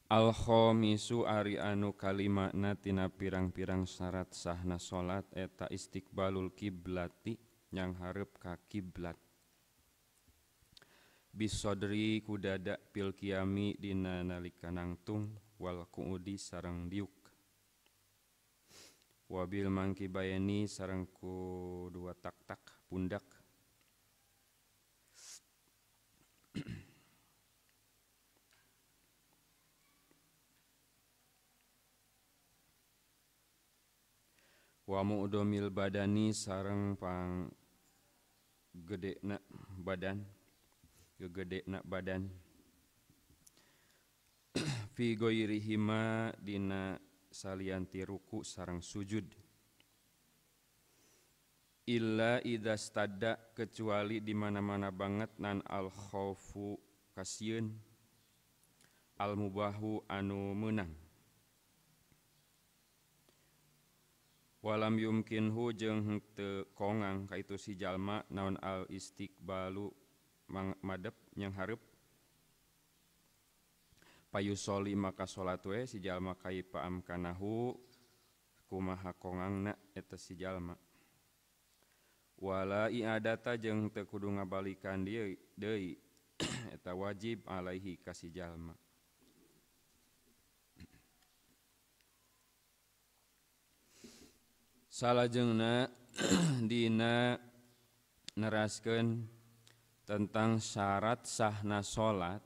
Al khamisu ari anu kalimana tina pirang-pirang syarat sahna salat eta istiqbalul kiblati yang hareup ka kiblat. Bisodri ku dada pil qiyami dina nalika nangtung wal qu'udi sareng diuk. Wabil mangkibayani sareng ku dua tak-tak pundak. Wa mu'domil badani sareng pang gedena badan, gegedena badan. Fi ghairihima dina salianti ruku sareng sujud. Illa idza stada kecuali di mana-mana banget nan al khaufu kasieun al mubahu anu meunang. Walam yumkinhu jeung henteu kongang ka itu si jalma naon al istiqbalu madep yang hareup. Payusoli maka salat we si jalma kaifa amkanahu kumaha kongangna eta si jalma. Wala i'adata jeung teu kudu ngabalikan deui eta wajib alaihi ka si jalma. Salajengna dina neraskeun tentang syarat sahna salat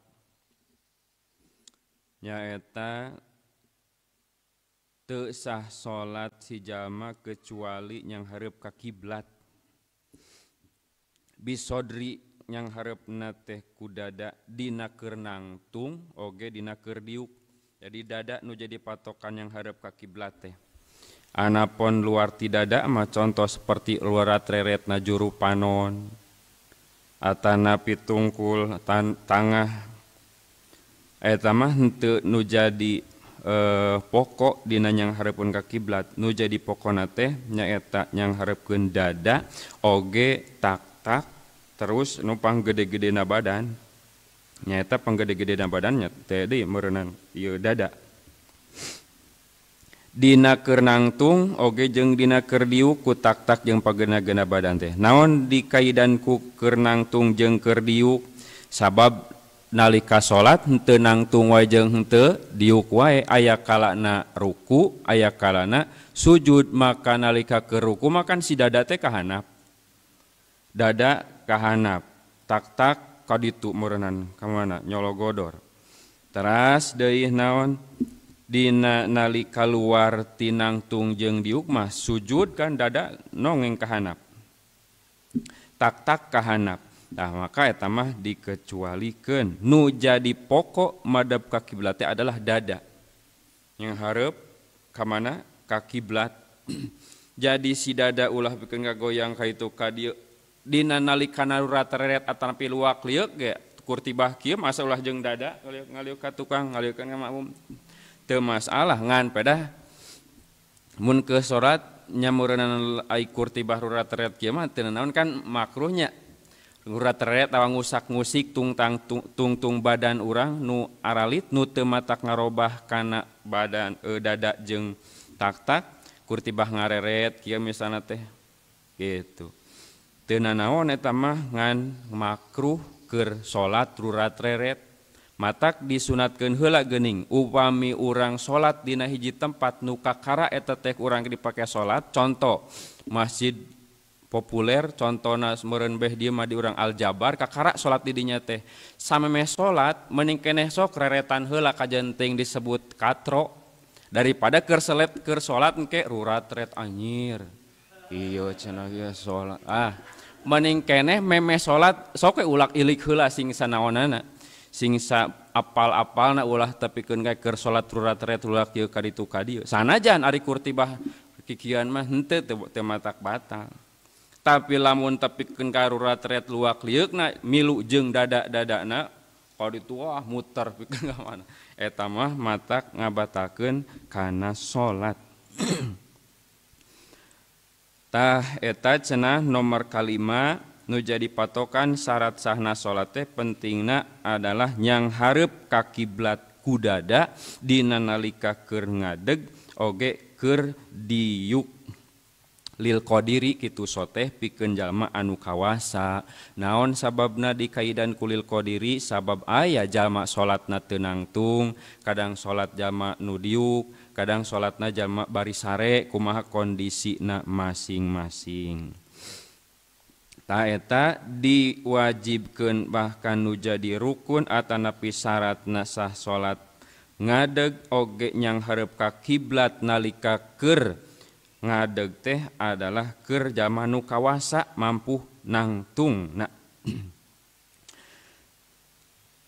nyaeta teu sah salat si jalma kecuali yang hareup ka kiblat. Bisodri yang hareupna teh ku dada dina keur nangtung oge dina keur diuk. Jadi dada nu jadi patokan yang hareup ka kiblat teh. Anapun luar ti dada mah contoh seperti luar reretna juru panon atana pitungkul tangah eta mah henteu nu jadi pokok dina nyang hareupeun ka kiblat. Nu jadi pokona teh nyaeta nyang hareupkeun dada oge tak-tak terus nu panggede-gedena badan nyaeta panggede-gedena badannya teh deui meureunnan ieu dada. Dina keur nangtung oge jeung dina keur diuk ku tak-tak jeung pagena-gena badan teh. Naon dikaidan ku keur nangtung jeung keur diuk? Sabab nalika salat henteu nangtung wae jeung henteu diuk wae, aya kalana ruku, aya kalana sujud. Maka nalika keur ruku makan si dada teh kahanap. Dada kahanap, tak-tak ka ditu meureunnan ka mana nyologodor. Teras deui naon? Dina nalika luar tinangtung jeung diuk mah sujud kan dada nongeng kahanap, tak-tak kahanap. Nah maka eta mah dikecualikeun. Nu jadi pokok madep ka kiblat teh adalah dada yang hareup ka mana? Ka kiblat. Jadi si dada ulah pikeun kagoyang ka itu ka dieu dina nalika reret atanapi luak lieuk ge kurtibah kieu masa ulah jeung dada ngaliuk ka tukang ngaliukeun ka makmum. Teu masalah ngan pedah mun ke salat nya meureunnan ai kurtibah rurat-reret kieu mah teu naon kan makruhnya. Rurat-reret atawa ngusak-ngusik tungtang tungtung badan urang nu aralit nu teu matak ngarobah kana badan dada jeung tak-tak kurtibah ngareret kieu misalna teh gitu. Teu nanaon eta mah ngan makruh keur salat rurat-reret. Matak disunatkeun heula geuning upami urang salat dina hiji tempat nu kakara eta teh urang dipake salat, contoh masjid populer contona meureun beh dieu mah di urang Al Jabar kakara salat di dinya teh samemeh salat mending keneh sok reretan heula kajenting disebut katro daripada keur selet keur salat engke rurat-ret anjir ieu cenah ieu salat mending keneh memeh salat sok we ulak ilik heula sing sanaonana sing sa apal-apalna ulah tepikeun ka keur salat rurat-ret ulah kieu ka ditu ka dieu. Sanajan ari kurtibah kikieuan mah henteu teu matak batal. Tapi lamun tepikeun ka rurat-ret luak lieukna milu jeung dada-dadana ka ditu wah muter pikeun ka mana. Eta mah matak ngabatalkeun kana salat. Tah eta cenah nomor kalima nu jadi patokan syarat sahna salat teh pentingna adalah nyang hareup ka kiblat ku dada dina nalika keur ngadeg oge keur diuk lil qadiri kitu soteh pikeun jalma anu kawasa. Naon sababna dikaidan ku lil qadiri? Sabab aya jalma salatna teu nangtung, kadang salat jalma nu diuk, kadang salatna jalma bari sare, kumaha kondisina masing-masing. Ta eta diwajibkeun bahkan nu jadi rukun atanapi syaratna sah salat ngadeg oge nyanghareup ka kiblat nalika keur ngadeg teh adalah keur jalma nu kawasa mampu nangtung. Nah,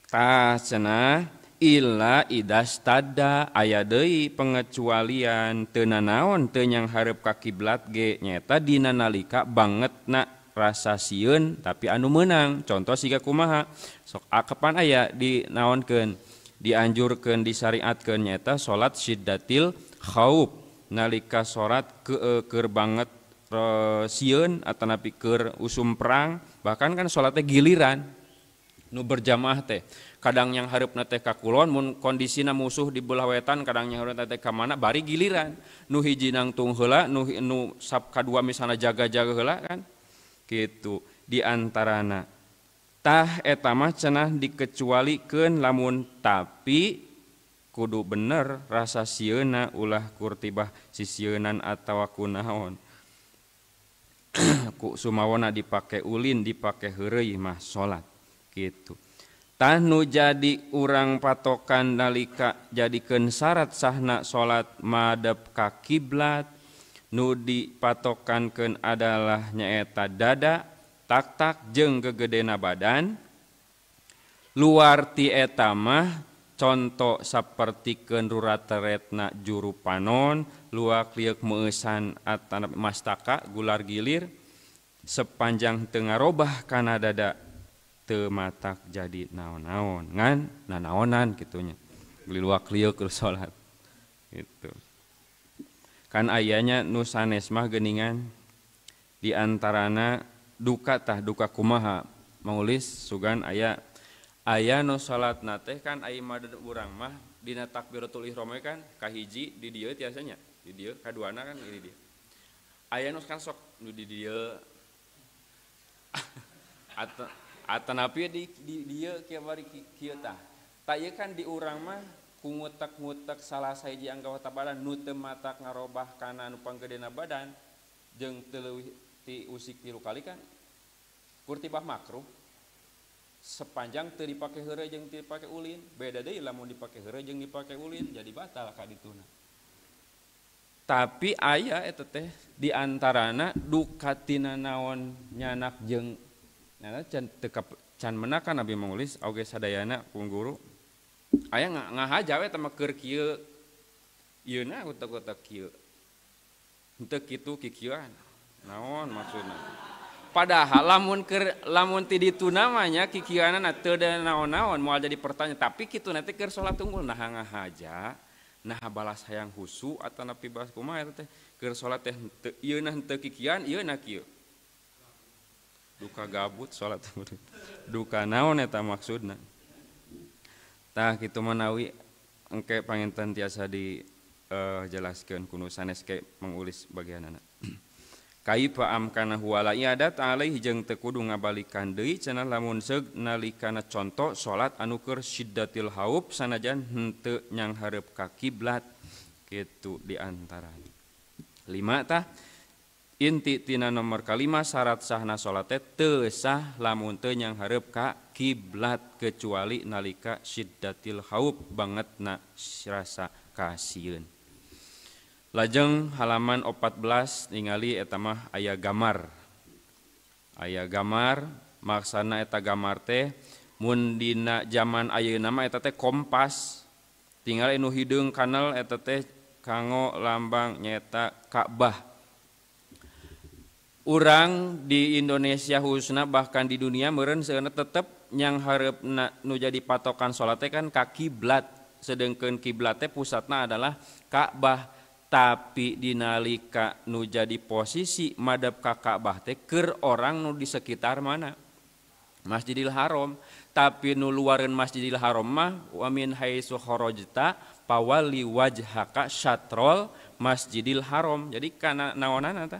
tah cenah illa idastada aya deui pengecualian teu nanaon teu nyanghareup ka kiblat ge nyaeta dina nalika bangetna rasa sieun tapi anu meunang. Contoh siga kumaha sok akapan aya dinaonkeun dianjurkeun disyariatkeun nyaeta salat syiddatil khauf nalika salat keur banget sieun atanapi keur usum perang, bahkan kan salatnya giliran nu berjamaah teh kadang yang hareupna teh ka kulon mun kondisina musuh di belah wetan, kadang yang hareupna teh ka mana bari giliran nu hiji nangtung heula nu sap kadua misalna jaga-jaga heula kan gitu di antarana. Tah eta mah cenah dikecualikeun lamun tapi kudu bener rasa sieuna ulah kurtibah sisieunan atawa kunaon ku sumawona dipake ulin dipake heureuy mah salat gitu. Tah nu jadi urang patokan nalika jadikeun syarat sahna salat madep ka kiblat nu dipatokankeun adalah nyaeta dada tak-tak jeung gegedena badan. Luar ti eta mah contoh sapertikeun rurateretna juru panon luak lieuk meueusan atanapi mastaka gular gilir sepanjang teu ngarobah kana dada teu matak jadi naon-naon ngan nanaonan kitunya luak lieuk keur salat gitu. Kan ayanya nu sanes mah geuningan di antarana duka tah duka kumaha maulis sugan aya aya nu salatna teh kan aya madad urang mah dina takbiratul ihram kan kahiji di dieu tiasanya di dieu kaduana kan di dieu aya nu kan sok nu di dieu atanapi di dieu kieu bari kieu tah tah ieu kan di urang mah ku ngutek-ngutek salah sahiji anggota badan nu teu matak ngarobah kana nu panggedena badan jeung teu leuwih ti usik 3 kali kan kurtibah makruh sepanjang teu dipake heureuy jeung teu dipake ulin. Beda deui lamun dipake heureuy jeung dipake ulin jadi batal ka dituna. Tapi aya eta teh di antarana duka tina naon nyanak jeung nyana can teu can menakan abi mangulis oge sadayana pung guru aya ngahaja we teh mah keur kieu ieuna utek-utek kieu henteu kitu kikieuan naon maksudna. Padahal lamun keur lamun ti ditu namanya kikieuanana teu da naon-naon moal jadi pertanyaan, tapi kitu nanti keur salat tunggul nah ngahaja nah balas hayang husu atanapi balas kumaha eta teh keur salat teh henteu ieuna henteu kikieuan ieuna kieu duka gabut salat duka naon eta maksudna. Tah kitu manawi engke panginten tiasa dijelaskeun ku nu sanes ke mengulis bagianana. Kaifa amkana huwa la iadat alaihi jeung teu kudu ngabalikan deui cenah lamun seug nalikana conto salat anu keur syiddatil haub sanajan henteu nyanghareup ka kiblat kitu di antarana. 5 tah inti tina nomor kalima syarat sahna salat teh teu sah lamun teu nyanghareup ka kiblat kecuali nalika syiddatil haub bangetna rasa kasieun. Lajeng halaman 14 ningali eta mah aya gambar. Aya gambar maksana eta gambar teh mun dina zaman ayeuna mah eta teh kompas. Tinggal anu hideung kanal eta teh kanggo lambang nyaeta Ka'bah. Urang di Indonesia khususna bahkan di dunia meureun seuneu tetep nyanghareupna nu jadi patokan salat teh kan ka kiblat. Sedengkeun kiblat teh pusatna adalah Ka'bah. Tapi dinalika nu jadi posisi madep ka Ka'bah teh keur orang nu di sekitar mana Masjidil Haram. Tapi nu luareun Masjidil Haram mah wa min haitsu kharajta pawali wajhaka syatrol Masjidil Haram. Jadi kana naonana tah?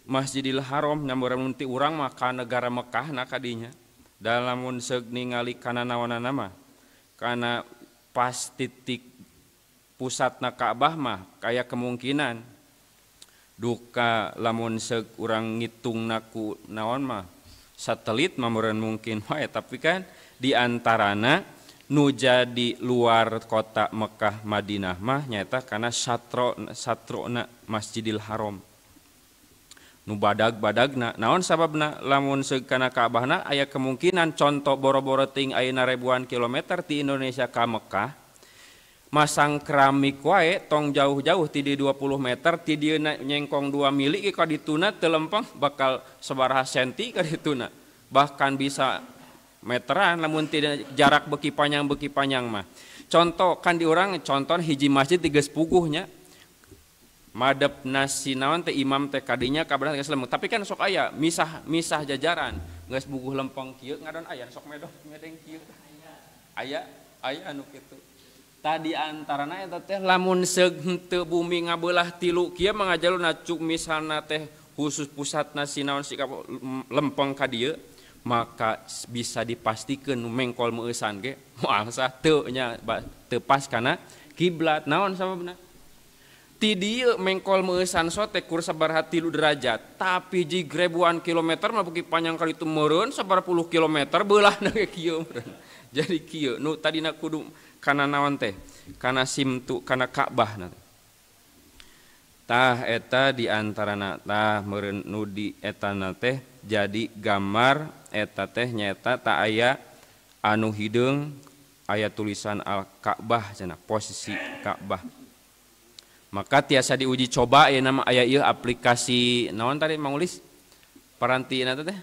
Masjidil Haram nyameureun ti urang mah ka negara Mekah na kadinya. Dalamun seug ningali kana naonana mah kana pas titik pusatna Ka'bah mah kaya kemungkinan duka lamun seug urang ngitungna ku naon mah satelit mah meureun mungkin wae, tapi kan diantarana nu jadi luar kota Mekah Madinah mah nyaeta kana satrona Masjidil Haram nu badag-badagna. Naon sababna lamun seug kana Ka'bahna aya kemungkinan contoh boro-boro ting ayeuna ribuan kilometer ti Indonesia ka Mekah masang keramik wae tong jauh-jauh ti di 20 meter ti dieu nyengkong 2 mili ka dituna teu lempeng bakal sabaraha senti ka dituna, bahkan bisa meteran lamun tidak jarak beki panjang mah. Contoh kan di urang contoh hiji masjid di geus puguhnya madep nasi naon teh imam teh kadinya kabarna geus lempeng, tapi kan sok aya misah jajaran geus puguh lempeng kieu ngadon aya sok medong medeng kieu aya aya anu kitu. Tadi antarana eta teh lamun seug henteu bumi ngabelah tilu kieu mangajaluna cuk misalna teh khusus pusatna sinaon sikap lempeng ka dieu maka bisa dipastikeun nu mengkol meueusan ge moal sah teu nya teu pas kana kiblat. Naon sababna? Ti dieu mengkol meueusan sote kur sabaraha 3 derajat, tapi jig ribuan kilometer mah beuki panjang kali itu meureun sabaraha puluh kilometer beulahna ge kieu meureun. Jadi kieu nu tadina kudu kana naon teh kana simtu kana Ka'bah na. Tah eta di antarana tah meureun nu di etana teh jadi gambar eta teh nyaeta ta aya anu hideung aya tulisan al Ka'bah cenah posisi Ka'bah. Maka tiasa diuji coba aya nama aya ieu aplikasi naon tadi mangulis paranti na teh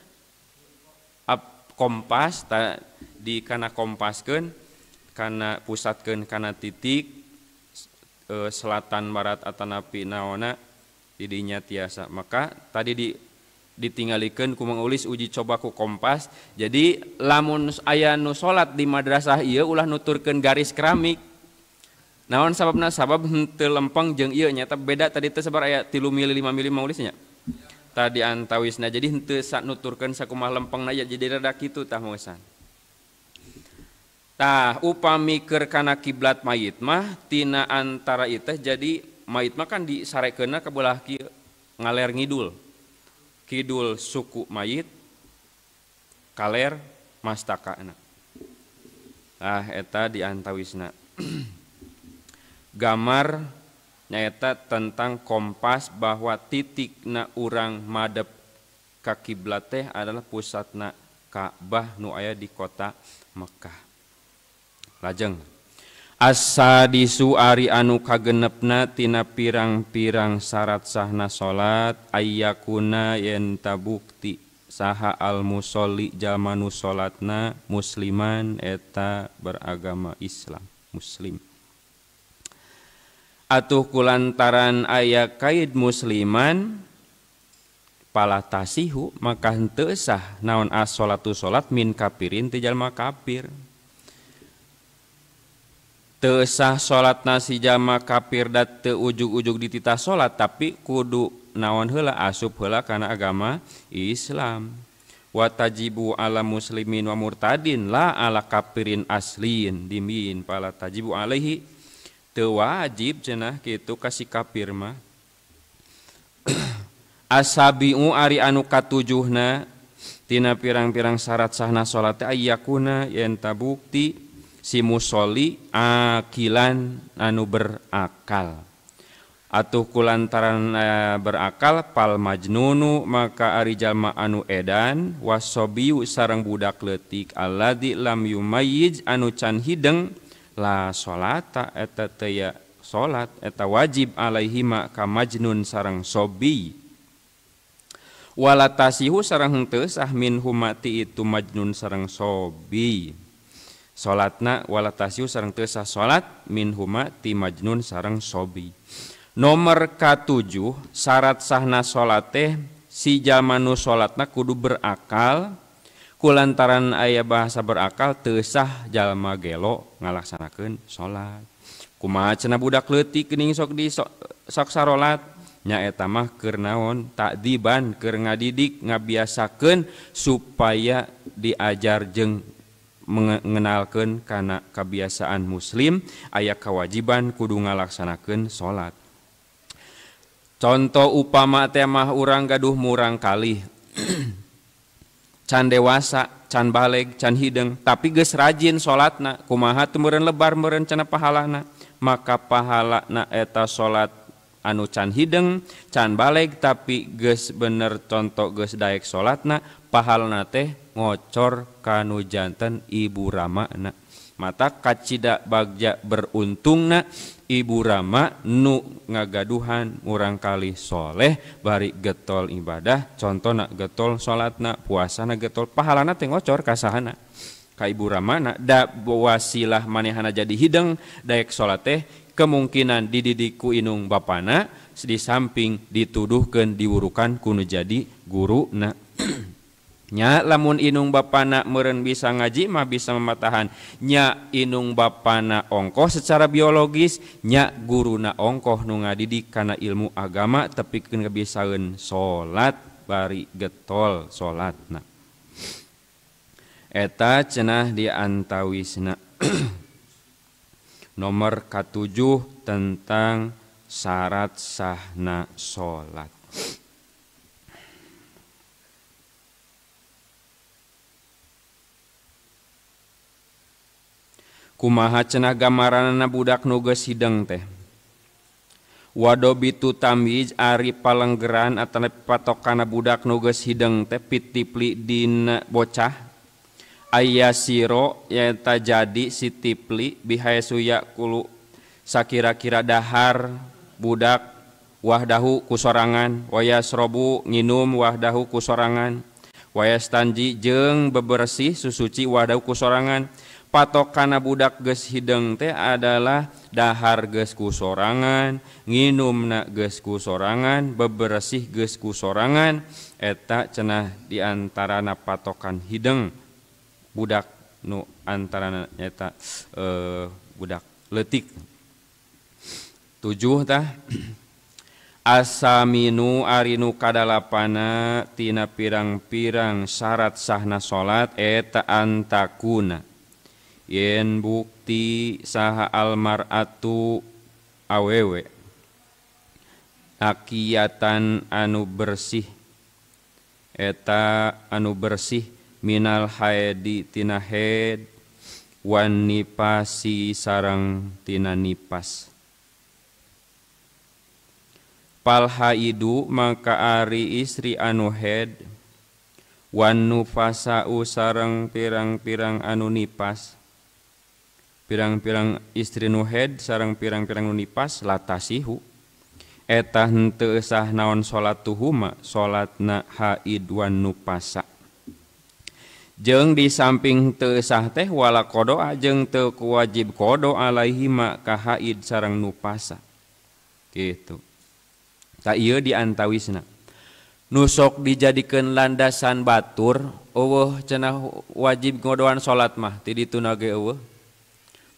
ap kompas ta di kana kompaskeun kana pusatkeun kana titik selatan barat atanapi naona didinya tiasa. Maka tadi ditinggalikeun ku mangulis uji coba ku kompas. Jadi lamun aya nu salat di madrasah ieu ulah nuturkeun garis keramik. Naon sababna? Sabab henteu lempeng jeung ieu nyata beda tadi teh sabar aya 3 mili 5 mili mangulisnya. Tadi antawisna jadi henteu nuturkeun sakumaha lempengna jadi rada kitu tah meusan. Tah upami keur kana kiblat mayit mah tina antara ieu teh jadi mayit mah kan disarekeunna ka belah kieu ngaler ngidul. Kidul suku mayit kaler mastakana. Tah eta di antawisna. Gamar nyaeta tentang kompas bahwa titikna urang madep ka kiblat teh adalah pusatna Ka'bah nu aya di kota Mekah. Lajeng as-sadisu ari anu kagenepna tina pirang-pirang syarat sahna salat ayyakuna yen tabukti saha al musolli jalma nu salatna musliman eta beragama Islam muslim. Atuh kulantaran aya kaid musliman palatasihu maka henteu sah naon as-salatu salat min kapirin ti jalma kafir. Teu sah salatna si jalma kafir da teu ujug-ujug dititah salat tapi kudu naon heula asup heula kana agama Islam. Wa tajibu ala muslimin wa murtadin la ala kafirin aslin dimin pala tajibu alaihi teu wajib cenah kitu ka si kafir mah. Asabiu ari anu katujuhna tina pirang-pirang syarat sahna salat teh ayyakuna yen tabukti si musolli akilan anu berakal. Atuh kulantaran berakal pal majnunu maka ari jalma anu edan wasobiu sareng budak leutik alladzi lam yumayyiz anu can hideng la salata eta teu ya salat eta wajib alaihima ka majnun sareng sobi. Wala tasihu sareng henteu sah min humati itu majnun sareng sobi. Salatna wala tasihu sareng teu sah salat min huma ti majnun sareng sobi. Nomor katujuh syarat sahna salat teh si jalma nu salatna kudu berakal, Kulantaran aya bahasa berakal teu sah jalma gelo ngalaksanakeun salat. Kumaha cenah budak leutik geuning sok di sok sarolat nya eta mah keur naon takdiban keur ngadidik ngabiasakeun supaya diajar jeung mengenalkeun kana kebiasaan muslim aya kewajiban kudu ngalaksanakeun salat. Contoh upama teh mah urang gaduh murang kalih can dewasa, can baleg, can hideng, tapi geus rajin salatna, kumaha teu meureun lebar meureun cenah pahalana, maka pahalana eta salat anu can hideng, can baleg tapi geus bener contoh geus daek salatna, pahalana teh ngocor kanu janten ibu ramana. Mata kacida bagja beruntungna ibu rama nu ngagaduhan murang kali soleh bari getol ibadah, contona getol salatna, puasana getol, pahalana teh ngocor kasahana ka ibu ramana. Da wasilah manehana jadi hideng daek salat teh kemungkinan dididik ku inung bapana, di samping dituduhkeun diwurukan ku nu jadi guruna. Nya lamun inung bapana meureun bisa ngaji mah bisa mematahan, nya inung bapana ongkoh secara biologis, nya guruna ongkoh nu ngadidik kana ilmu agama tepikeun kebisaeun salat bari getol salatna. Eta cenah di antawisna. Nomor katujuh tentang syarat sahna salat. Kumaha cenah gambaranna budak nu geus hideng teh. Wadobitu tamyiz ari palenggeran atawa patokana budak nu geus hideng teh pitipli dina bocah aya siro nyaeta jadi si tipli bihaesu yakulu sakira-kira dahar budak wahdahu kusorangan wayasrobu nginum wahdahu kusorangan wayastanji jeung bebersih susuci wahdahu kusorangan. Patokana budak geus hideng teh adalah dahar geus kusorangan, nginumna geus kusorangan, bebersih geus kusorangan. Eta cenah diantarana patokan hideng budak nu antarana eta budak leutik. 7 tah asaminu ari nu kadalapana tina pirang-pirang syarat sahna salat eta antakuna yen bukti saha almar'atu awewe akiyatan anu bersih eta anu bersih minal haedi tina haid wan nipasi sareng tina nipas. Pal haidu maka ari istri anu haid wan nufasau sareng pirang-pirang anu nipas, pirang-pirang istri nu haid sareng pirang-pirang nu nipas latasihu eta henteu sah naon salatuhuma salatna haid wan nupasa. Jeung di samping teu sah teh wala qadoa jeung teu wajib qada alaihima ka haid sareng nupasa. Kitu. Ta ieu diantawisna. Nu sok dijadikeun landasan batur eueuh cenah wajib ngodoan salat mah ti dituna ge eueuh.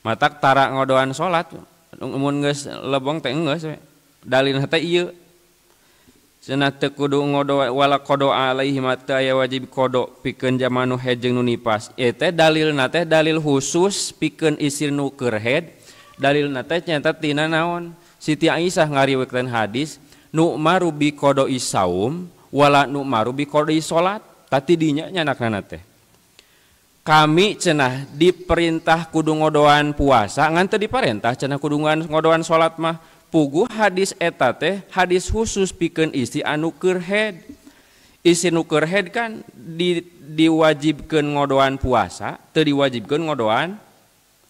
Matak tara ngodoan salat mun geus lebong teh geus we. Dalilna teh ieu cenah teu kudu ngodo wala qada alaihi ma teu aya wajib qada pikeun jalma nu haid jeung nu nipas. Ieu teh dalilna teh dalil khusus pikeun istri nu keur haid. Dalilna teh nyaeta tina naon? Siti Aisyah ngariwayatkeun hadis nu'maru bi qada'i saum wala nu'maru bi qada'i salat. Tati dinya nyanakna teh. Kami cenah diperintah kudu ngodoan puasa ngan teu diparentah cenah kudu ngodoan salat mah. Puguh hadis eta teh hadis khusus pikeun istri anu keur haid. Istri nu keur haid kan diwajibkeun ngodoan puasa, teu diwajibkeun ngodoan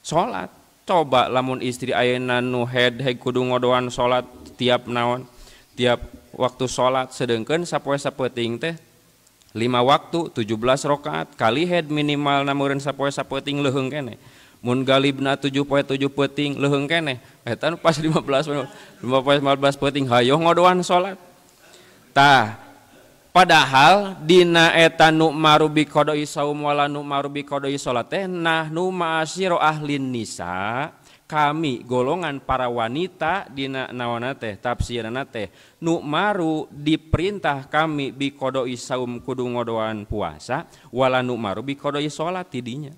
salat. Coba lamun istri ayeuna nu haid kudu ngodoan salat tiap naon, tiap waktu salat, sedengkeun sapoe sapeuting teh 5 waktu 17 rakaat kali head minimal namureun sapoe sapeuting leuheung keneh. Mun galibna 7 poe 7 peuting leuheung keneh. Eta nu pas 15 peuting hayoh ngodoan salat. Tah Padahal dina eta nu'maru bi qada'i saum wala nu'maru bi qada'i salat teh nahnu ma'asyira ahlin nisa, kami golongan para wanita dina naonna teh tafsirna teh nu'maru diperintah kami bi qada'i saum kudu ngodoan puasa wala nu'maru bi qada'i salat tidinya.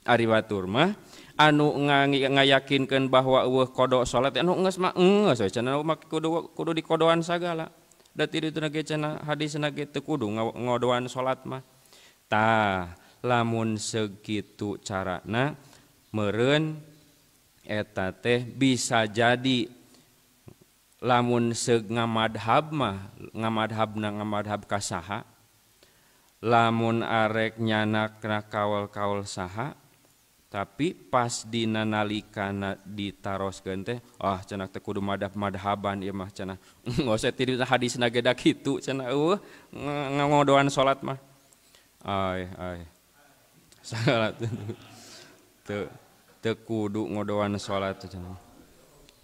Ari batur mah anu ngayakinkeun bahwa eueuh qada salat anu geus mah geus we cenah mah kudu dikodoan sagala. Da ti ditu ge cenah hadisna ge teu kudu ngodoan salat mah. Tah lamun segitu carana meureun eta teh bisa jadi lamun seug ngamadhab mah ngamadhabna ngamadhab ka saha, lamun arek nyanakna kaul-kaul saha, tapi pas dina nalikana ditaroskeun teh ah cenah teh kudu madhab-madhaban ieu mah cenah geus teh dina hadisna ge da kitu cenah eueuh ngodoan salat mah ai ai salat teu kudu ngodoan salat cenah.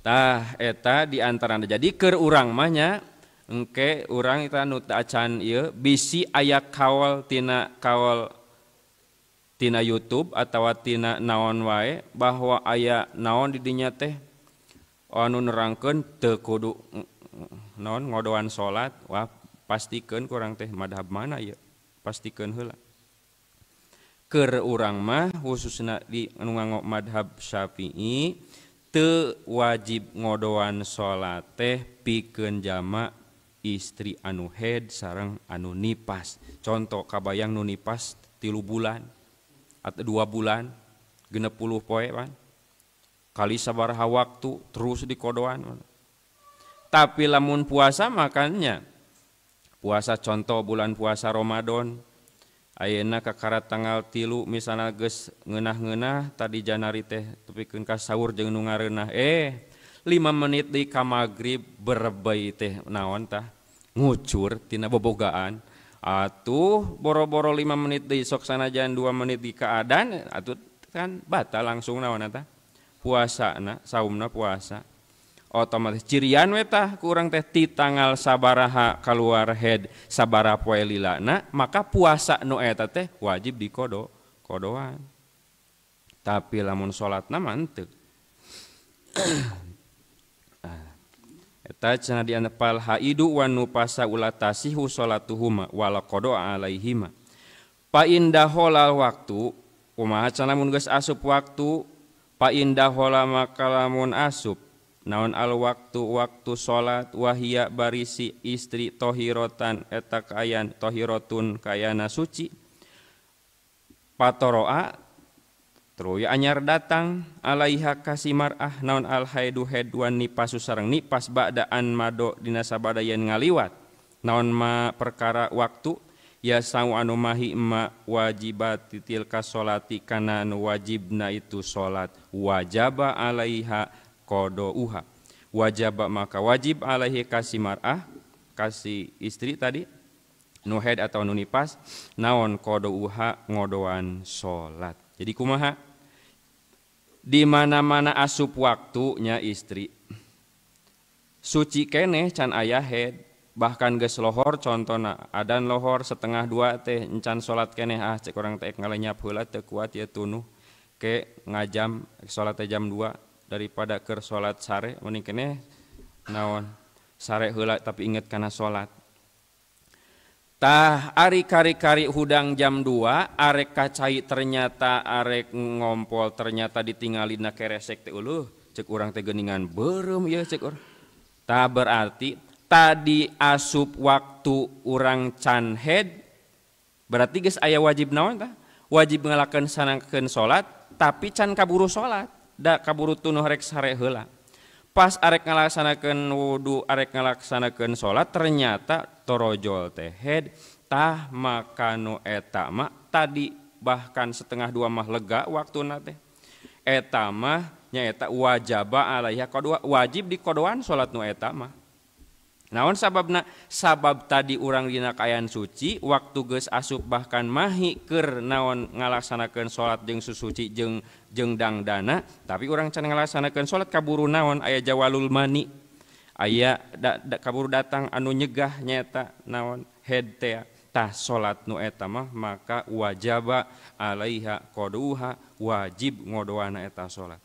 Tah eta di antarana jadi keur urang mah nya engke urang eta nu teu acan ieu bisi aya kaul tina kaul tina YouTube atawa tina naon wae bahwa aya naon di dinya teh anu nerangkeun teu kudu naon ngodoan salat, wah pastikeun kurang teh madhab mana ieu, pastikeun heula. Keur urang mah khususna di anu nganggo madhab Syafi'i teu wajib ngodoan salat teh pikeun jama istri anu haid sareng anu nipas. Contoh kabayang nu nipas 3 bulan atau 2 bulan 60 poe pan kali sabaraha waktu terus dikodoan. Tapi lamun puasa makannya puasa contoh bulan puasa Ramadan ayeuna kakara tanggal 3 misalna geus ngeunah-ngeunah tadi Januari teh tepikeun ka sahur jeung nu ngareunah 5 menit deui ka magrib berebei teh naon tah ngucur tina bobogaan. Atuh boro-boro 5 menit deui sok sanajan 2 menit di keadaan atuh kan batal langsung naon tah puasana saumna puasa otomatis cirian we tah ku urang teh ti tanggal sabaraha kaluar head sabaraha poe lilana maka puasa nu eta teh wajib dikodo kodoan. Tapi lamun salatna mah henteu. Eta cenah di anepal haidu wan nupasa ulatasihu salatuhuma wala qada alaihima. Pa indahola waktu kumaha cenah mun geus asup waktu pa indahola maka lamun asup naon al waktu waktu salat wahia barisi istri tohirotan eta kayan tohirotun kayana suci patoroa Teruy anyar datang alaiha kasimarah naon al haidu hedwan nipasu sareng nipas ba'daan mado dina sabada yen ngaliwat naon ma perkara waktu ya sau anu mahi ma wajibat tilka sholati kana anu wajibna itu salat wajaba alaiha qadauha wajaba maka wajib alaihi kasimarah kasi istri tadi nu haid atau nu nipas naon qadauha ngodoan salat. Jadi kumaha di mana-mana asup waktunya istri suci keneh can aya haid bahkan geus lohor contona adan lohor 1:30 teh encan salat keneh ah cek urang teh ngalenyap heula teu kuat ya tunuh ke ngajam salat teh jam 2 daripada keur salat sare mending keneh naon sare heula tapi inget kana salat. Tah ari kari-kari hudang jam 2 arek kacai ternyata arek ngompol ternyata ditinggalina keresek teh uluh cek urang teh geuningan beureum ieu cek urang. Tah berarti tadi asup waktu urang can head berarti geus aya wajib naon tah? Wajib ngalakeun sanangkeun salat tapi can kaburu salat da kaburu tunuh rek sare heula. Pas arek ngalaksanakeun wudu arek ngalaksanakeun salat ternyata torojol teh head tah maka nu eta mah tadi bahkan 1:30 mah lega waktuna teh eta mah nyaeta wajaba alaiha qadwa wajib dikodoan salat nu eta mah. Naon sababna? Sabab tadi urang dina kaayaan suci waktu geus asup bahkan mahi keur naon ngalaksanakeun salat jeung susuci jeung jeung dangdana tapi urang can ngalaksanakeun salat kaburu naon aya jawalul mani aya kaburu datang anu nyegah nyaeta naon head teh tah salat nu eta mah maka wajaba alaiha qaduha wajib ngodoana eta salat.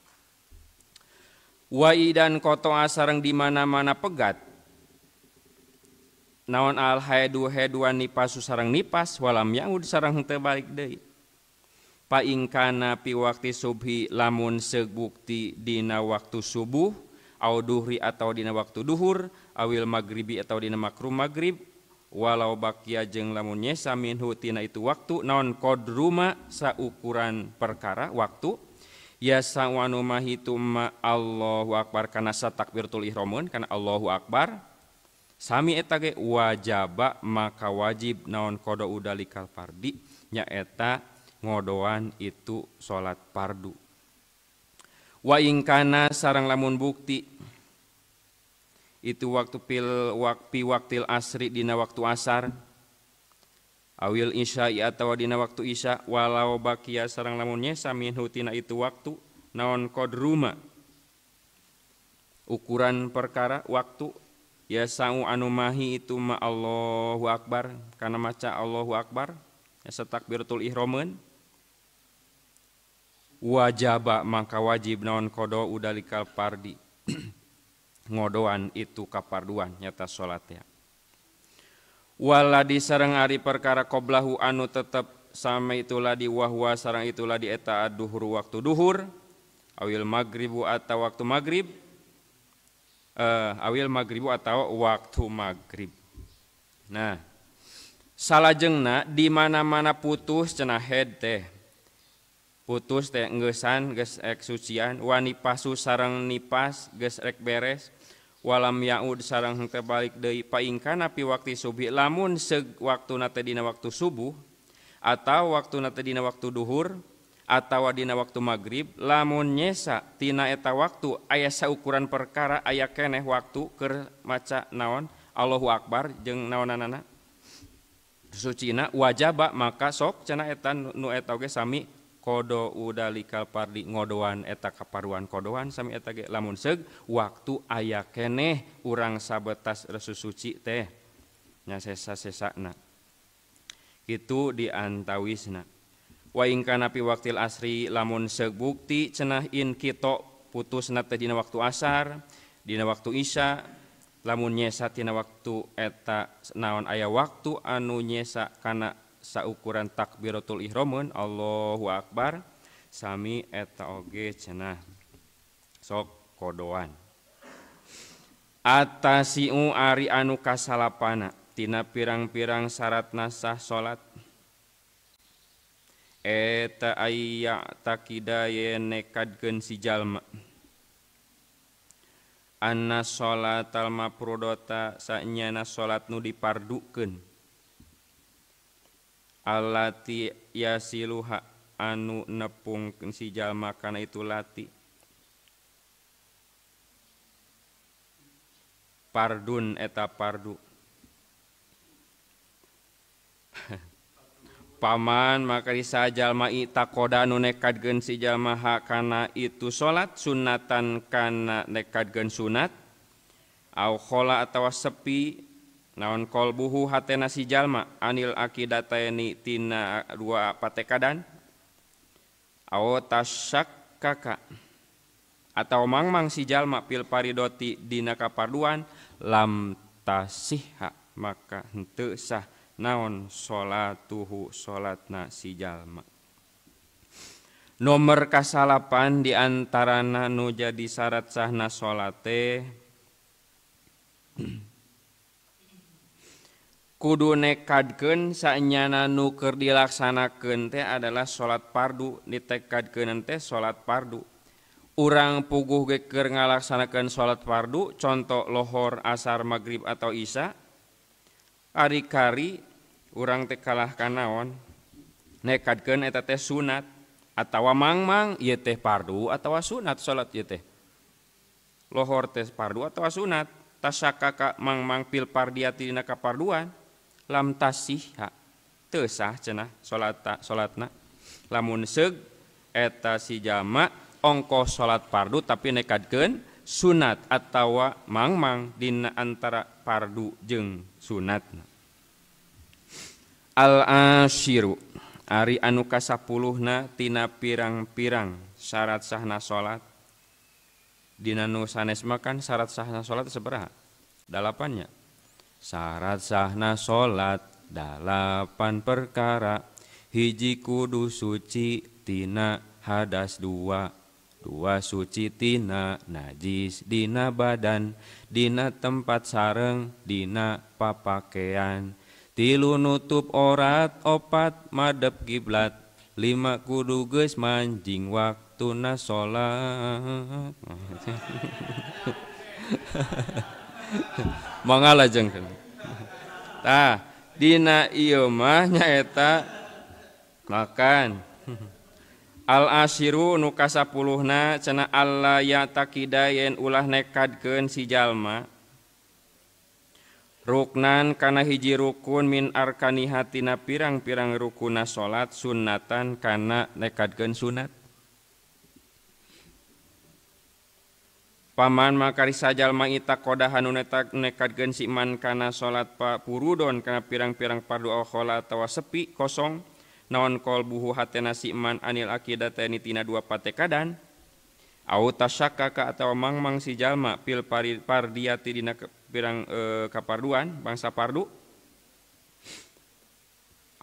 Wa idan qata'a sareng di mana-mana pegat naon al haidu heduan nipasu sareng nipas walam yaud sareng henteu balik deui. Pa ingkana pi waktu subhi lamun segbukti dina waktu subuh au duhri atau dina waktu duhur awil magribi atau dina makrum magrib walau bakia jeung lamun nyesa minhu tina itu waktu naon qadruma saukuran perkara waktu ya sawanu mahitu ma Allahu akbar kana satakbiratul ihramun kana Allahu akbar sami eta ge wajaba maka wajib naon qada udalikal fardi nyaeta ngodoan itu salat fardu. Wa ingkana sareng lamun bukti itu waktu pil wakpi waktil asri dina waktu asar awil isya'i atawa dina waktu isya walau bakia sareng lamun nyesa minhu tina itu waktu naon qadruma ukuran perkara waktu ya sa'u anu mahi itu ma Allahu akbar kana maca Allahu akbar ya takbiratul ihramun wajaba maka wajib naon qada udalikal fardi ngodoan itu kaparduan nyata salatnya. Waladi sareng ari perkara qoblahu anu tetep sama itulah di wahwa sareng itulah di eta duhur waktu duhur awil magribu atau waktu magrib awil magribu atau waktu magrib. Nah, salajengna di mana-mana putus cenah head teh putus teh ngeusan geus rek sucian wanipasu sareng nipas geus rek beres walam yaud sareng henteu balik deui paingkana pi waktu subuh lamun seug waktuna teh dina waktu subuh atau waktuna teh dina waktu duhur atawa dina waktu magrib lamun nyesa tina eta waktu aya saukuran perkara aya keneh waktu keur maca naon Allahu akbar jeung naonanana sucina wajaba maka sok cenah eta nu eta oge sami qada udalikal fardi ngodoan eta kaparuan kodoan sami eta ge lamun seug waktu aya keneh urang sabetas resu suci teh nya sesa-sesana kitu diantawisna. Wa ing kana pi waktil asri lamun seug bukti cenah in kita putusna teh dina waktu asar dina waktu isya lamun nyesa tina waktu eta naon aya waktu anu nyesa kana saukuran takbiratul ihramun Allahu akbar sami eta oge cenah sok kodoan. Atasiu ari anu kasalapana tina pirang-pirang syarat nasah salat eta aya takida yen nekadkeun si jalma anna sholatal mafrudota sanyana salat nu dipardukeun alati yasiluha anu nepung si jalma kana itu lati pardun eta pardu. Paman maka disa jalma itakoda anu nekadkeun si jalma ha kana itu salat sunatan kana nekadkeun sunat au khola atawa sepi naon kolbuhu hatena si jalma anil akidataini tina dua patekadan au tasyakkaka atau mangmang si jalma pil paridoti dina kaparduan lam tasihha maka henteu sah naon salatuhu salatna si jalma. Nomor kasalapan di antarana nu jadi syarat sahna salate kudu nekadkeun sanyana nu keur dilaksanakeun teh adalah salat fardu ditekadkeun teh salat fardu. Urang puguh ge keur ngalaksanakeun salat fardu contoh lohor asar magrib atau isya ari-kari urang teh kalah kanaon nekadkeun eta teh sunat atawa mangmang ieu teh fardu atawa sunat salat ieu teh lohor teh fardu atawa sunat tasakaka mangmang pil pardiati dina kaparduan lam tasihha teu sah cenah salatna lamun seug eta si jalma ongkoh salat fardu tapi nekadkeun sunat atawa mangmang dina antara fardu jeung sunatna. Al-ashiru ari anu kasapuluhna tina pirang-pirang syarat sahna salat. Dina nu sanes mah kan syarat sahna salat sabaraha? Dalapannya. Syarat sahna salat 8 perkara. Hiji kudu suci tina hadas 2, 2 suci tina najis dina badan, dina tempat sareng dina papakean. 3 nutup orat, 4 madep kiblat, 5 kudu geus manjing waktuna salat. Mangga lajengkeun. Tah, dina ieu mah nyaeta makan. Al-ashiru nu kasapuluhna cenah alla ya'taqida yen ulah nekadkeun si jalma ruknan kana hiji rukun min arkaniha tina pirang-pirang rukuna salat sunnatan kana nekadkeun sunat. Paman makari sajalma itaqoda hanu nekadkeun si man kana salat purudon kana pirang-pirang pardu khola atawa sepi kosong naon qalbuhu hatena si man anil aqidatani tina dua patekadan au tasyakkaka atawa mangmang si jalma pil pardiyati dina pirang kaparduan bangsa pardu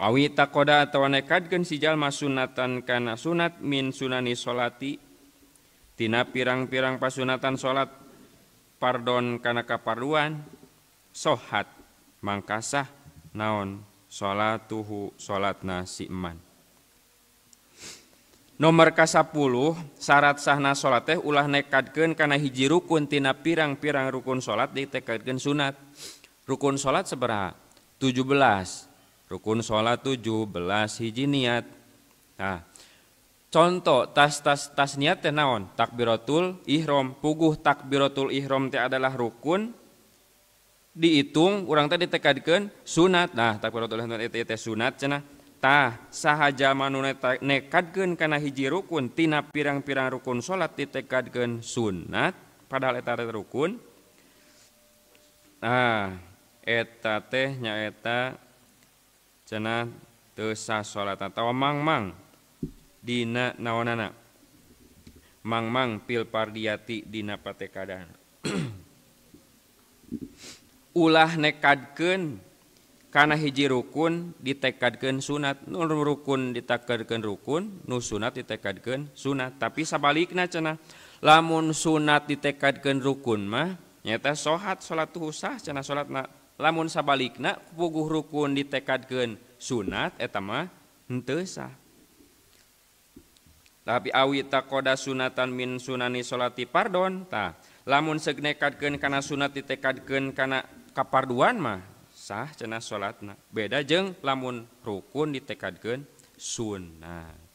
awi taqoda atawa nekadkeun si jalma sunatan kana sunat min sunani solati tina pirang-pirang pasunatan salat pardon kana kaparduan sohat mangkasah naon salatuhu salatna si man. Nomor ka-10 syarat sahna salat teh ulah nekadkeun kana hiji rukun tina pirang-pirang rukun salat ditekadkeun sunat. Rukun salat sabaraha? 17. Rukun salat 17 hiji niat. Nah, contoh tas niat teh naon? Takbiratul ihram. Puguh takbiratul ihram teh adalah rukun dihitung urang teh ditekadkeun sunat. Nah, takbiratul ihram teh sunat cenah. Tah, saha jalma nu nekadkeun kana hiji rukun tina pirang-pirang rukun salat ditekadkeun sunat padahal eta teh rukun. Nah, eta teh nyaeta cenah teu sah salat atawa mangmang dina naonana mangmang pil pardiyati dina patekadan. Ulah nekadkeun kana hiji rukun ditekadkeun sunat, nu rukun ditekadkeun rukun, nu sunat ditekadkeun sunat. Tapi sabalikna cenah lamun sunat ditekadkeun rukun mah nyaeta sohat salatuhu sah cenah salatna. Lamun sabalikna puguh rukun ditekadkeun sunat eta mah henteu sah. Tapi awi taqoda sunatan min sunani solati pardon, tah lamun seug nekadkeun kana sunat ditekadkeun kana kaparduan mah sah cenah salatna. Beda jeung lamun rukun ditekadkeun sunat.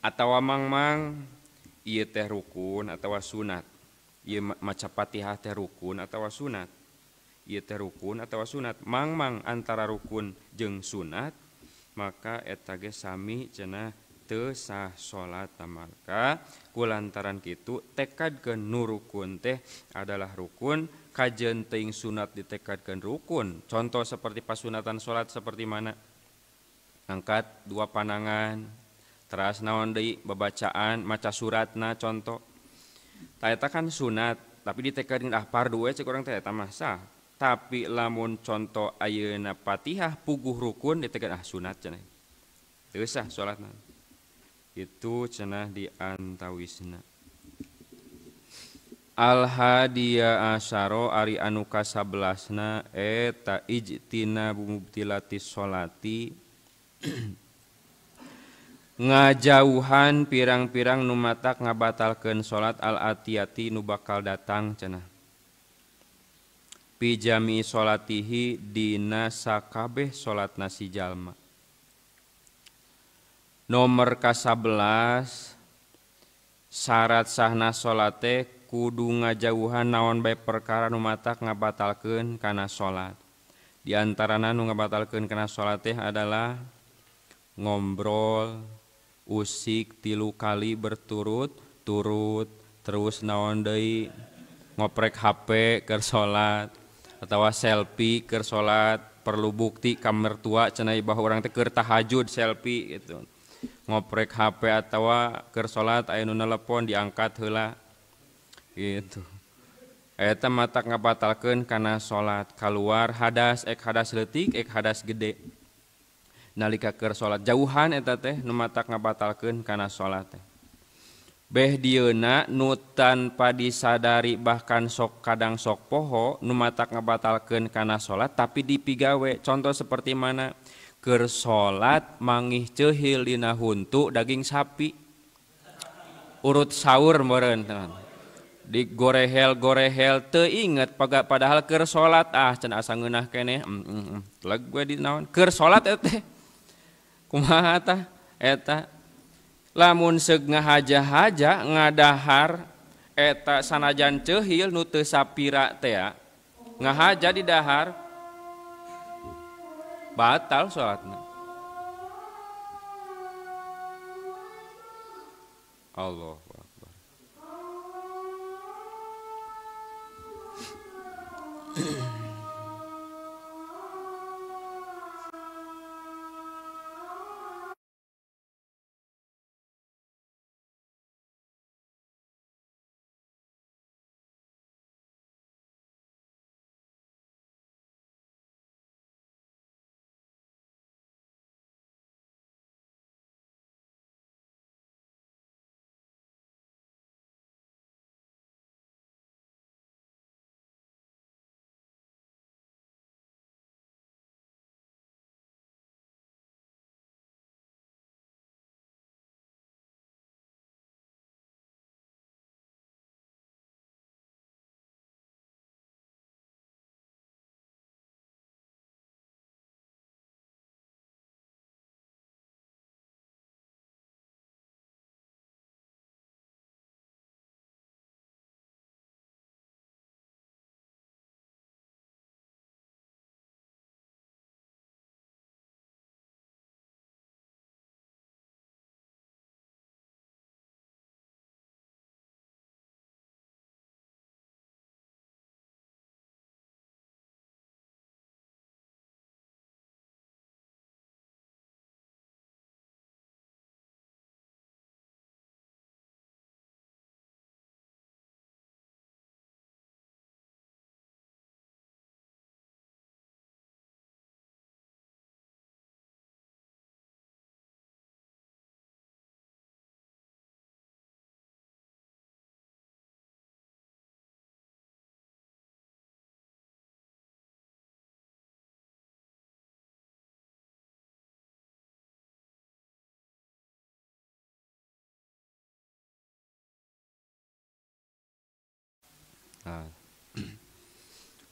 Atawa mangmang ieu teh rukun atawa sunat, ieu maca Fatihah teh rukun atawa sunat, ieu teh rukun atawa sunat. Mangmang antara rukun jeung sunat maka eta ge sami cenah teu sah salat. Maka kulantaran kitu tekadkeun nu rukun teh adalah rukun, kajeun teuing sunat ditekadkeun rukun. Contoh seperti pasunatan salat seperti mana? Angkat dua panangan, teras naon deui babacaan maca suratna contoh. Tah eta kan sunat tapi ditekadkeun ah fardu we cek urang teh eta mah sah. Tapi lamun contoh ayeuna Fatihah puguh rukun ditekadkeun ah sunat cenah. Teu sah salatna. Itu cenah di antawisna. Al hadiya asyara ari anu ka-11na eta ijtina mubtilati sholati ngajauhan pirang-pirang nu matak ngabatalkeun salat al-atiyati nu bakal datang cenah. Pijami salatihi dina sakabeh salatna si jalma. Nomor ka-11 Syarat sahna salat teh kudu ngajauhan naon bae perkara nu matak ngabatalkeun kana salat. Di antarana nu ngabatalkeun kana salat teh adalah ngombrol, usik 3 kali berturut-turut, terus naon deui ngoprek HP keur salat atawa selfie keur salat, perlu bukti ka mertua cenah bahwa urang teh keur tahajud selfie gitu. Ngoprek HP atawa keur salat aya nu nelepon diangkat heula gitu. Eta matak ngabatalkeun kana salat, kaluar hadas ek hadas leutik ek hadas gede. Nalika keur salat jauhan eta teh nu matak ngabatalkeun kana salat teh. Beh dieuna nu tanpa disadari bahkan sok kadang sok poho nu matak ngabatalkeun kana salat tapi dipigawe. Contoh seperti mana? Keur salat mangih ceuhil dina huntu daging sapi. Urut sahur meureun digorehel-gorehel teu inget padahal keur salat ah can asa ngeunah keneh leg we di naon keur salat eta teh kumaha tah eta. Lamun seug ngahaja-haja ngadahar eta sanajan ceuhil nu teu sapira teh ngahaja di dahar batal salatna. Allahu Akbar.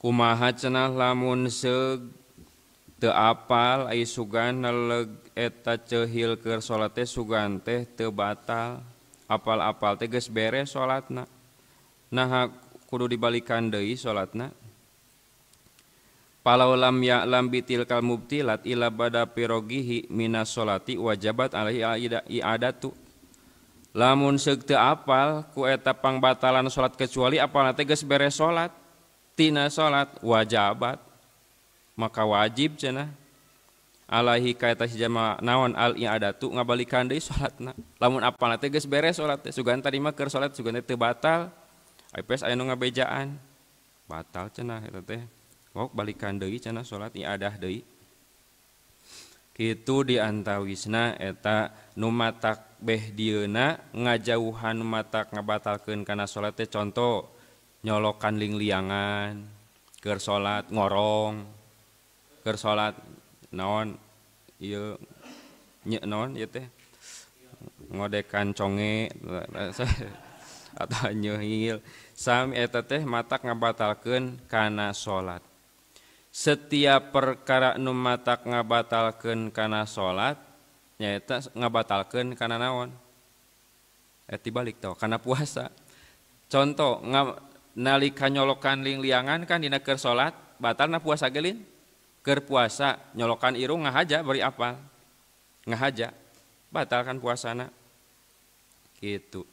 Kumaha cenah lamun seug teu apal ai sugan neleg eta ceuhil keur salat teh sugan teh teu batal, apal-apal teh geus beres salatna. Naha kudu dibalikan deui salatna. Palau lam ya'lam bitilkal mubtilat ila bada pirogihi minas sholati wajabat alaihi i'adatu. Lamun seug teu apal ku eta pangbatalan salat kecuali apalna teh geus beres salat, tina salat wajabat maka wajib cenah alaihi ka eta si jama naon al i'adatu ngabalikan deui salatna. Lamun apalna teh geus beres salat teh sugan tadi mah keur salat sugan teh teu batal, ai pes aya nu ngabejaan batal cenah eta teh. Kok balikan deui cenah salat i'adah deui. Kitu diantawisna eta nu matak beh dieuna ngajauhan matak ngabatalkeun kana salat teh contoh nyolokan lingliangan keur salat ngorong keur salat naon ieu nye naon ieu teh ngodekan conge atau nyeuhil sami eta teh matak ngabatalkeun kana salat. Setiap perkara nu matak ngabatalkeun kana salat nyaeta ngabatalkeun kana naon? Tibalik tau kana puasa. Contoh nalika nyolokan lingliangan kan dina keur salat batalna puasa gelin. Keur puasa nyolokan irung ngahaja bari apal. Ngahaja batalkan puasana. Gitu.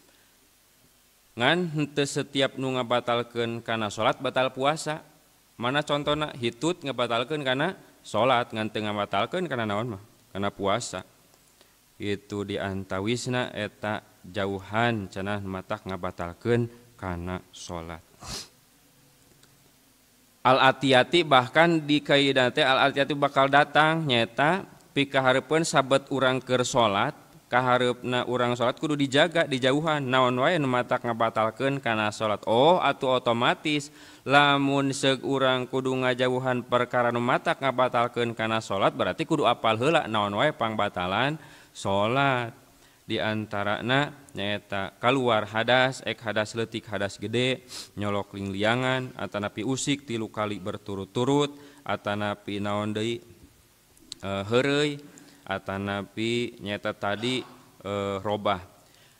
Ngan henteu setiap nu ngabatalkeun kana salat batal puasa. Mana contona hitut ngabatalkeun kana salat ngan teu ngabatalkeun kana naon mah? Kana puasa. Itu diantawisna eta jauhan cenah matak ngabatalkeun kana salat. Al-atiyati bahkan di kaidah teh al-atiyati bakal datang nyaeta pikahareupeun sabet urang keur salat, kahareupna urang salat kudu dijaga dijauhan naon wae nu matak ngabatalkeun kana salat. Oh atuh otomatis lamun seug urang kudu ngajauhan perkara nu matak ngabatalkeun kana salat berarti kudu apal heula naon wae pangbatalan salat. Di antarana nyaeta kaluar hadas, ek hadas leutik hadas gede, nyolok lingliangan, atanapi usik 3 kali berturut-turut, atanapi naon deui heureuy, atanapi nyaeta tadi robah.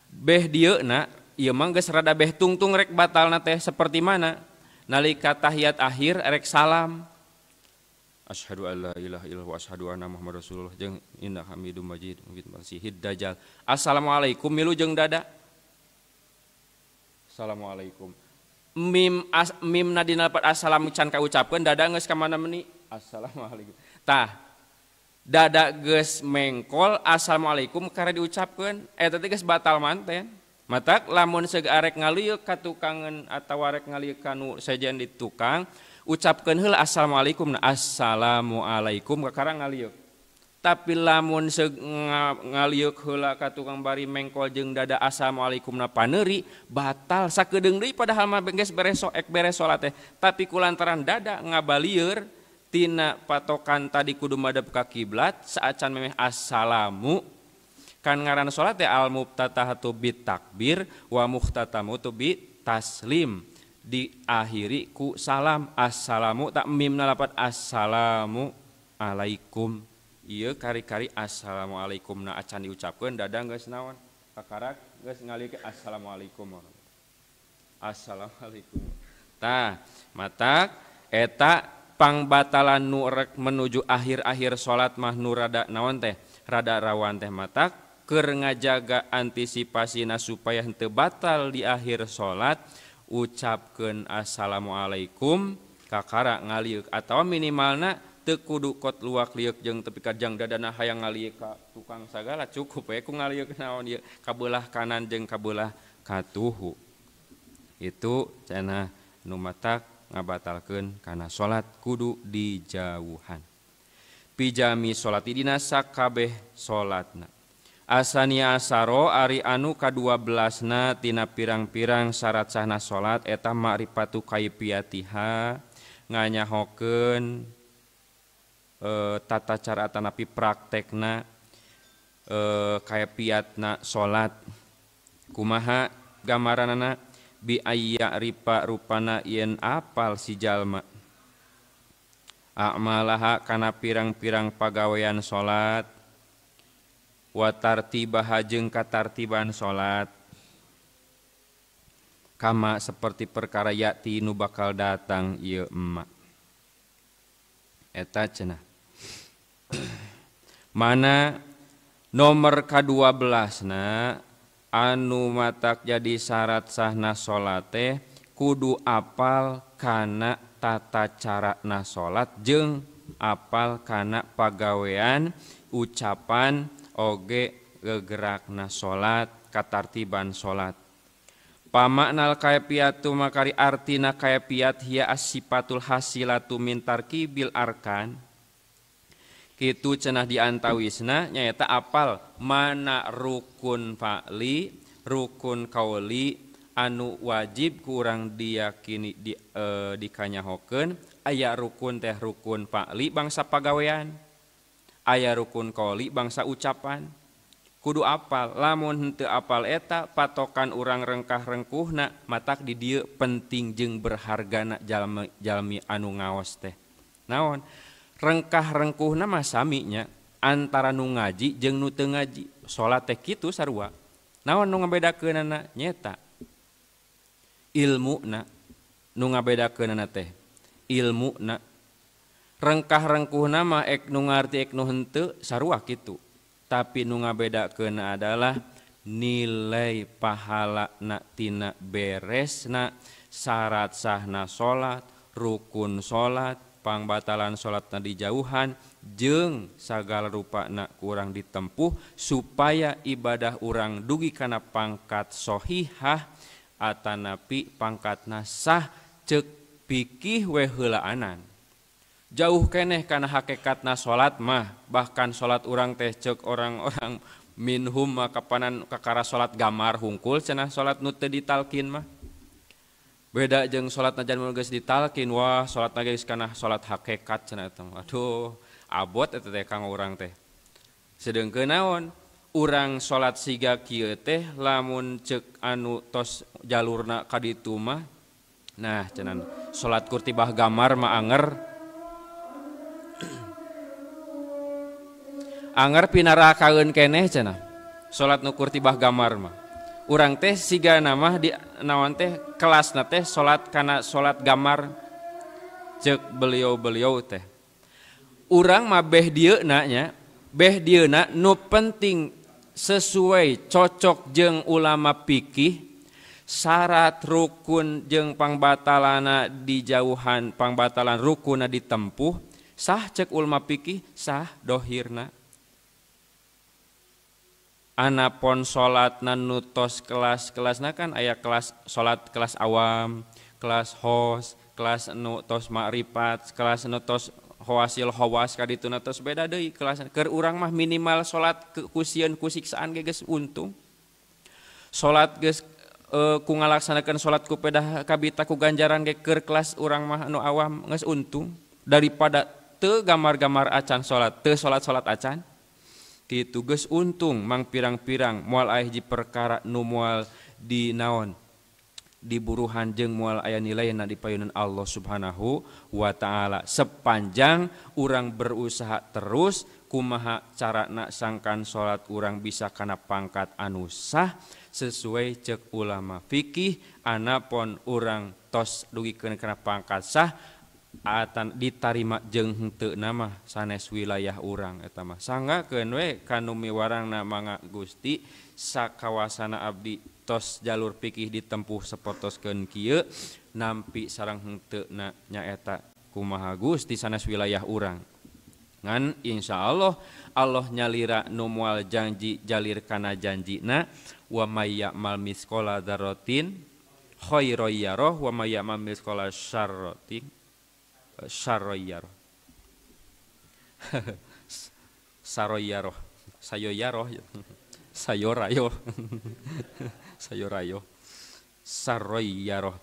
Beh dieuna ieu mah geus rada beh tungtung rek batalna teh seperti mana? Nalika tahiyat akhir rek salam. Asyhadu an la ilaha illallah wa asyhadu anna Muhammadar Rasulullah jeung innaka Hamidum Majid Masihid Dajjal. Assalamualaikum milu jeung dada. Assalamualaikum. Mim as, mim na dina lapat assalamu can kaucapkeun dada geus ka mana meni? Assalamualaikum. Tah dada geus mengkol assalamualaikum kare diucapkeun eta teh geus batal manten. Matak lamun seug arek ngalieu ka tukangeun atawa arek ngalieu ka nu sejen di tukang ucapkeun heula assalamualaikum na assalamualaikum kakara ngalieu. Tapi lamun seug ngalieu heula ka tukang bari mengkol jeung dada assalamualaikum na paneuri batal sakedeung deui padahal mah geus beres ek beres salat teh. Tapi kulantaran dada ngabalieur tina patokan tadi kudu madep ka kiblat saacan memeh assalamu kan ngaran salat teh al muftatahatu bit takbir wa muhtatamu bi taslim diakhiri ku salam assalamu tak mimna lapat assalamu alaikum ieu kari-kari assalamualaikum na acan diucapkeun dada geus naon kakarak geus ngalieuk assalamualaikum assalamualaikum tah matak eta pangbatalan nu rek menuju akhir-akhir salat mah nu rada naon teh rada rawan teh matak keur ngajaga antisipasina supaya henteu batal di akhir salat ucapkeun assalamualaikum kakara ngaliuk atawa minimalna teu kudu kot luak lieuk jeung tepi ka jang dadana hayang ngaliuk ka tukang sagala cukup we ku ngaliuk naon ieu ka beulah kanan jeung ka beulah katuhu itu cenah nu matak ngabatalkeun kana salat kudu dijauhan pijami salat dina sakabeh salatna. Asania asaro ari anu ka-12na tina pirang-pirang syarat sahna salat eta ma'rifatu kaifiatiha nganyahokeun tata cara atanapi praktekna kaifiatna salat kumaha gambaranana bi ayya ripa rupana yen apal si jalma a'malaha kana pirang-pirang pagawean salat wa tartibaha jeung katartiban salat kama seperti perkara yati nu bakal datang ieu emma eta cenah mana nomor ka-12 na anu matak jadi syarat sahna salat teh kudu apal kana tata carana salat jeung apal kana pagawean ucapan oge gegerakna salat katartiban salat. Pamaknal kaifiatu makari artina kaifiat hiya as-sifatul hasilatu min tarkibil arkan. Kitu cenah diantawisna nyaeta apal mana rukun fa'li, rukun kauli anu wajib kurang diyakini dikanyahokeun aya rukun teh rukun fa'li bangsa pagawean. Aya rukun kauli bangsa ucapan kudu apal lamun henteu apal eta patokan urang rengkah-rengkuhna matak di dieu penting jeung berhargana jalmi, jalmi anu ngaos teh naon rengkah-rengkuhna mah sami nya antara nu ngaji jeung nu teu ngaji salat teh kitu sarua Naon nu ngabedakeunana nyeta ilmuna nu ngabedakeunana teh ilmuna rengkah-rengkuhna mah ek nu ngarti ek nu henteu sarua kitu. Tapi nu ngabedakeunna adalah nilai pahala na tina beresna syarat sahna salat, rukun salat, pangbatalan salatna dijauhan jeung sagala rupana kurang ditempuh supaya ibadah urang dugi kana pangkat sohihah atanapi pangkatna sah ceuk pikih we heulaanan. Jauh keneh kana hakikatna salat mah, bahkan salat urang teh ceuk orang-orang minhum mah kapanan kakara salat gamar hungkul cenah salat nu teu ditalkin mah. Beda jeung salatna jan mun geus ditalkin, wah salatna geus kana salat hakikat cenah eta mah. Aduh, abot eta teh kang urang teh. Sedengkeun naon? Urang salat siga kieu teh lamun ceuk anu tos jalurna ka ditu mah, nah cenah salat kurtibah gamar mah anger. Anger pinarakaeun keneh cenah salat nu kurtibah gamar mah. Urang teh siga nama di naon teh kelasna teh salat kana salat gamar ceuk beliau-beliau teh. Urang mah beh dieuna nya, beh dieuna nu penting sesuai cocok jeung ulama fikih, syarat rukun jeung pangbatalana dijauhan, pangbatalan rukunna ditempuh, sah cek ulama fikih, sah dohirna. Anapon salatna nu tos kelas-kelasna kan aya kelas salat kelas awam, kelas hos, kelas nu tos makrifat, kelas nu tos hawasil hawas kadituna tos beda deui kelas. Keur urang mah minimal salat ku sieun ku siksaan ge geus untung. Salat geus ku ngalaksanakeun salat ku pedah kabita ku ganjaran ge keur kelas urang mah nu awam geus untung daripada teu gamar-gamar acan salat, teu salat-salat acan. Kitu geus untung mang pirang-pirang moal aya hiji perkara nu moal di naon diburuhan jeung moal aya nilaina di payunan Allah Subhanahu wa taala. Sepanjang urang berusaha terus kumaha carana sangkan salat urang bisa kana pangkat anu sah sesuai ceuk ulama fikih, anapon urang tos dugikeun kana pangkat sah atan ditarima jeung henteu nama sanes wilayah urang eta mah. Sanggakeun we kanu miwarangna mangga Gusti sakawasana abdi tos jalur fikih ditempuh sapertoskeun kieu nampi sareng henteu na nyaeta kumaha Gusti sanes wilayah urang. Ngan insyaallah Allah nyalira nu moal janji jalir kana janjina wa may ya'mal misqala dzarratin khairan yarah wa may ya'mal misqala syarratin saroyaroh saroyaroh sayoyaroh sayorayo sayorayo saroyaroh.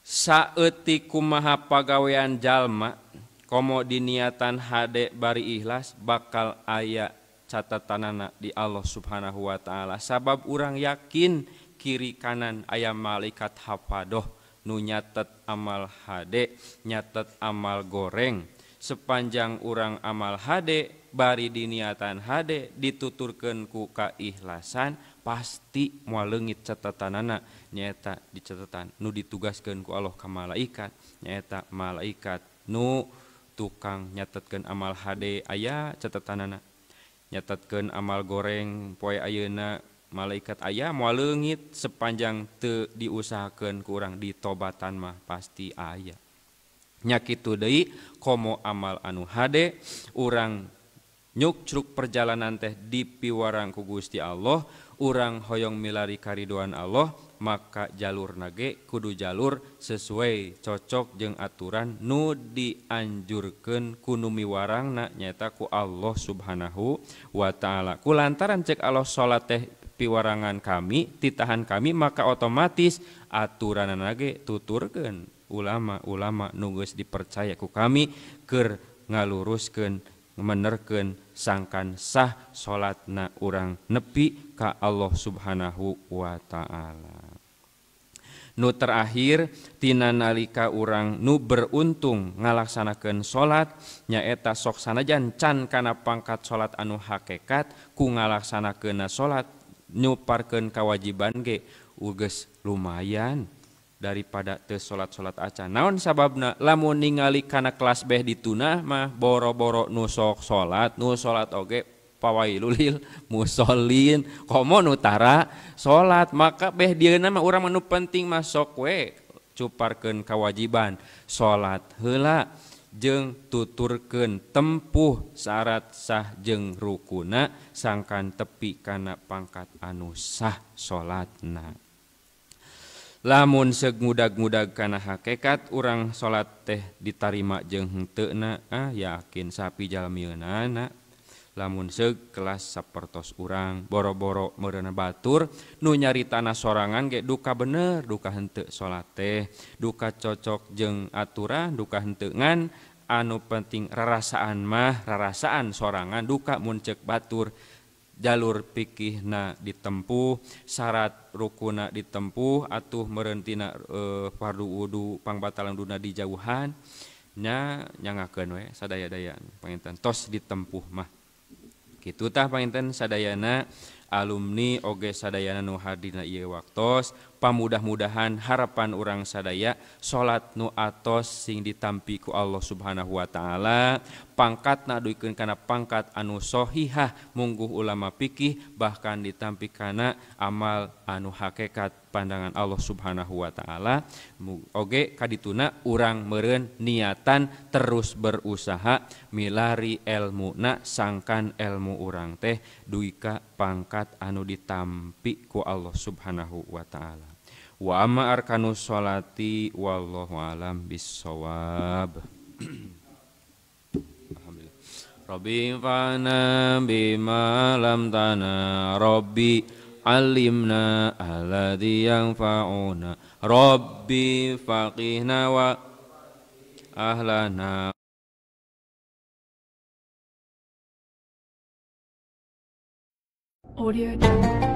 Saeutik kumaha pagawean jalma komo diniatan hade bari ikhlas bakal aya catatanana di Allah Subhanahu wa taala. Sabab urang yakin kiri kanan aya malaikat hafadoh nu nyatet amal hade, nyatet amal goreng. Sepanjang urang amal hade bari diniatan hade dituturkeun ku kaikhlasan pasti moal leungit catatanana nyaeta di catatan nu ditugaskeun ku Allah ka malaikat nyaeta malaikat nu tukang nyatetkeun amal hade aya catatanana, nyatetkeun amal goreng poe ayeuna malaikat aya moal leungit sepanjang teu diusahakeun ku urang ditobatan mah pasti aya. Nya kitu deui komo amal anu hade urang nyukcruk perjalanan teh dipiwarang ku Gusti Allah, urang hoyong milari karidoan Allah, maka jalur nage kudu jalur sesuai cocok jeung aturan nu dianjurkeun ku nu miwarangna nyaeta ku Allah Subhanahu wa taala. Ku lantaran cek Allah salat teh piwarangan kami, titahan kami, maka otomatis aturanana ge tuturkeun ulama-ulama nu geus dipercaya ku kami keur ngaluruskeun menerkeun sangkan sah salatna urang nepi ka Allah Subhanahu wa taala. Nu terakhir tina nalika urang nu beruntung ngalaksanakeun salat nyaeta sok sanajan can kana pangkat salat anu hakikat ku ngalaksanakeunna salat Nyuparkeun kawajiban ge geus lumayan daripada teu salat-salat acan. Naon sababna? Lamun ningali kana kelas beh dituna mah boro-boro nu sok salat, nu salat oge pawailul lil musallin, komo nu tara salat. Maka beh dieuna mah urang mah nu penting mah sok we cuparkeun kawajiban salat heula jeung tuturkeun tempuh syarat sah jeung rukuna sangkan tepi kana pangkat anu sah salatna. Lamun seug ngudag-ngudag kana hakikat urang salat teh ditarima jeung henteuna, yakin sapi jalmieunana. Lamun seug kelas sapertos urang boro-boro meureunna batur nu nyaritana sorangan ge duka bener duka henteu salat teh, duka cocok jeung aturan duka henteu, ngan anu penting rarasaan mah rarasaan sorangan duka mun ceuk batur. Jalur pikihna ditempuh, syarat rukuna ditempuh, atuh meureun tina fardu wudu pangbatalan wuduna dijauhan nya nyangakeun we sadaya-daya panginten tos ditempuh mah. Kitu tah panginten sadayana alumni oge sadayana nu hadirna ieu waktos, pamudah-mudahan harapan urang sadaya salat nu atos sing ditampi ku Allah Subhanahu wa taala, pangkatna duikeun kana pangkat anu sohihah mungguh ulama pikih, bahkan ditampi kana amal anu hakikat pandangan Allah Subhanahu wa taala. Oge kadituna urang meureun niatan terus berusaha milari elmuna sangkan elmu urang teh duika pangkat anu ditampi ku Allah Subhanahu wa taala. Wa amma arkanus sholati wallahu alam bissawab. Alhamdulillah. Rabbi fa'na bima lam tana, Rabbi alimna alladzi yanfa'una, Rabbi faqihna wa ahlana. Audio Jungle.